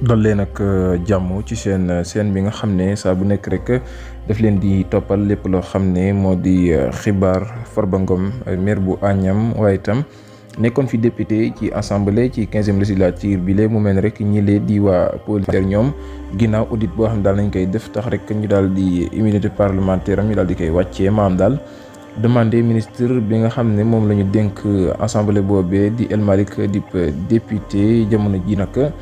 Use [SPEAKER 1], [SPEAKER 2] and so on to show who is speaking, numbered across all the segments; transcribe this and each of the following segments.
[SPEAKER 1] dal leen ak jàmm ci seen bi nga xam ne saa bu nekk rek daf leen di toppal lépp loo xam ne moo di xibaar Farba Ngom maire bu Agnam waaye itam nekkoon fi député ci assemblée ci 15e législature bi lee mu mel rek ñi lee di waa politique ñoom ginnaaw audit boo xam ne daal nañ koy def tax rek ñu daal di immunité parlementaire am ñu daal di koy wàccee maam daal demandé ministre bi nga xam ne moom la ñu dénk assemblée boobee di El Malick Dip député jamono ji nag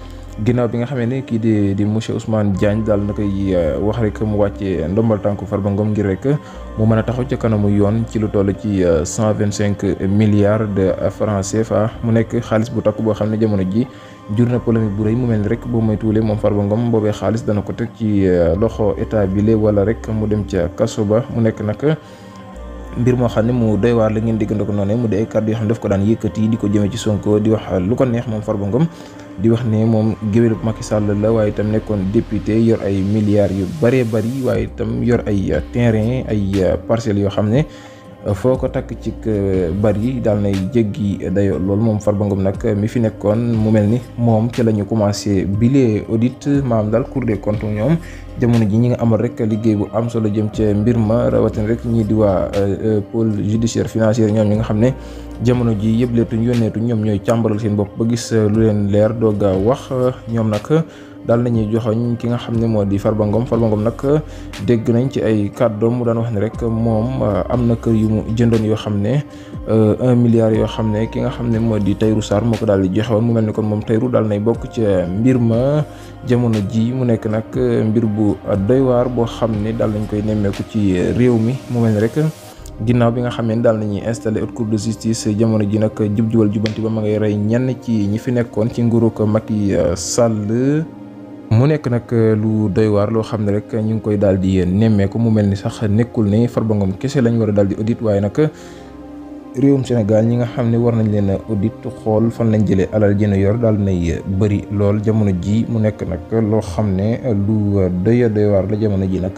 [SPEAKER 1] ginnaaw bi nga xamee ne kii di monsieur Ousmane Diagne daal na koy wax rek mu wàccee ndombal tànku Farba Ngom ngir rek mu mën a taxaw ca kanamu yoon ci lu toll ci 125 milliards de francs CFA mu nekk xaalis bu takk boo xam ne jamono ji jur na polémique bu rëy mu mel ni rek boo may tuulee moom Farba Ngom boobee xaalis dana ko teg ci loxo état bi le wala rek mu dem ca kaso ba mu nekk nag mbir moo xam ne mu doy waar la ngeen diggante ko noonu mu di ay kàddu yoo xam ne daf ko daan yëkkati di ko jëmee ci Sonko di wax lu ko neex moom Farba Ngom di wax ne moom géwélu Macky Sall la waaye itam nekkoon député yor ay milliards yu bëree bëri waaye itam yor ay terrain ay parcelles yoo xam ne foo ko takk ci bari daal nay jéggi dayo loolu moom Farba Ngom nag mi fi nekkoon mu mel ni moom ci la ñu commencé bile audit maam daal Cour des comptes ñoom jamono ji ñi nga amal rek liggéey bu am solo jëm ca mbir ma rawatina rek ñii di waa pôle judiciaire financier ñoom ñi nga xam ne jamono ji yëbleetuñ yónneetuñ ñoom ñooy càmbaral seen bopp ba gis lu leen leer doog a wax ñoom nag daal nañuy joxoñ ki nga xam ne moo di Farba Ngom nag dégg nañ ci ay kàddoom mu daan wax ne rek moom am na kër yu mu jëndoon yoo xam ne 1 milliard yoo xam ne ki nga xam ne moo di Tahirou Sarr moo ko daal di joxewoon mu mel ni kon moom Tahirou daal nay bokk ca mbir ma jamono ji mu nekk nag mbir bu doy waar boo xam ne daal nañ koy nemmeeku ci réew mi mu mel ni rek ginnaaw bi nga xam ne daal nañuy installé haute cour de justice jamono ji nag jub-jubal jubanti ba ma ngay rey ñenn ci ñi fi nekkoon ci nguurug Macky Sall mu nekk nag lu doy waar loo xam ne rek ñu ngi koy daal di nemmeeku mu mel ni sax nekkul ne Farba Ngom kese lañ war a daal di audit waaye nag réewum Sénégal ñi nga xam ne war nañ leen a audit xool fan lañ jëlee alal jën yor daal nay bëri lool jamono ji mu nekk nag loo xam ne lu doy waar la jamono ji nag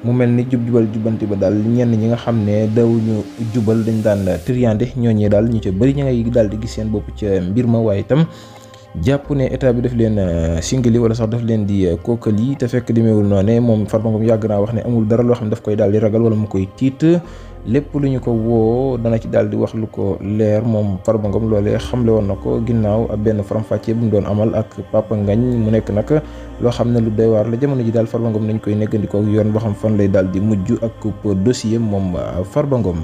[SPEAKER 1] mu mel ni jub-jubal jubanti ba daal ñenn ñi nga xam ne dawuñu jubal dañ daan triande ñooñee daal ñu ca bëri ña ngay daal di gis seen bopp ca mbir ma waaye itam jàpp ne état bi daf leen singali wala sax daf leen di kookali te fekk demeewul noonu moom Farba Ngom yàgg naa wax ne amul dara loo xam ne daf koy daal di ragal wala mu koy tiit lépp lu ñu ko woo dana ci daal di wax lu ko leer moom Farba Ngom loolee xamle woon na ko ginnaaw ab benn faram-fàccee bu mu doon amal ak Papa Ngagne mu nekk nag loo xam ne lu doy waar la jamono ji daal Farba Ngom nañ koy neggandikoo ak yoon boo xam fan lay daal di mujj ak dossier moom Farba Ngom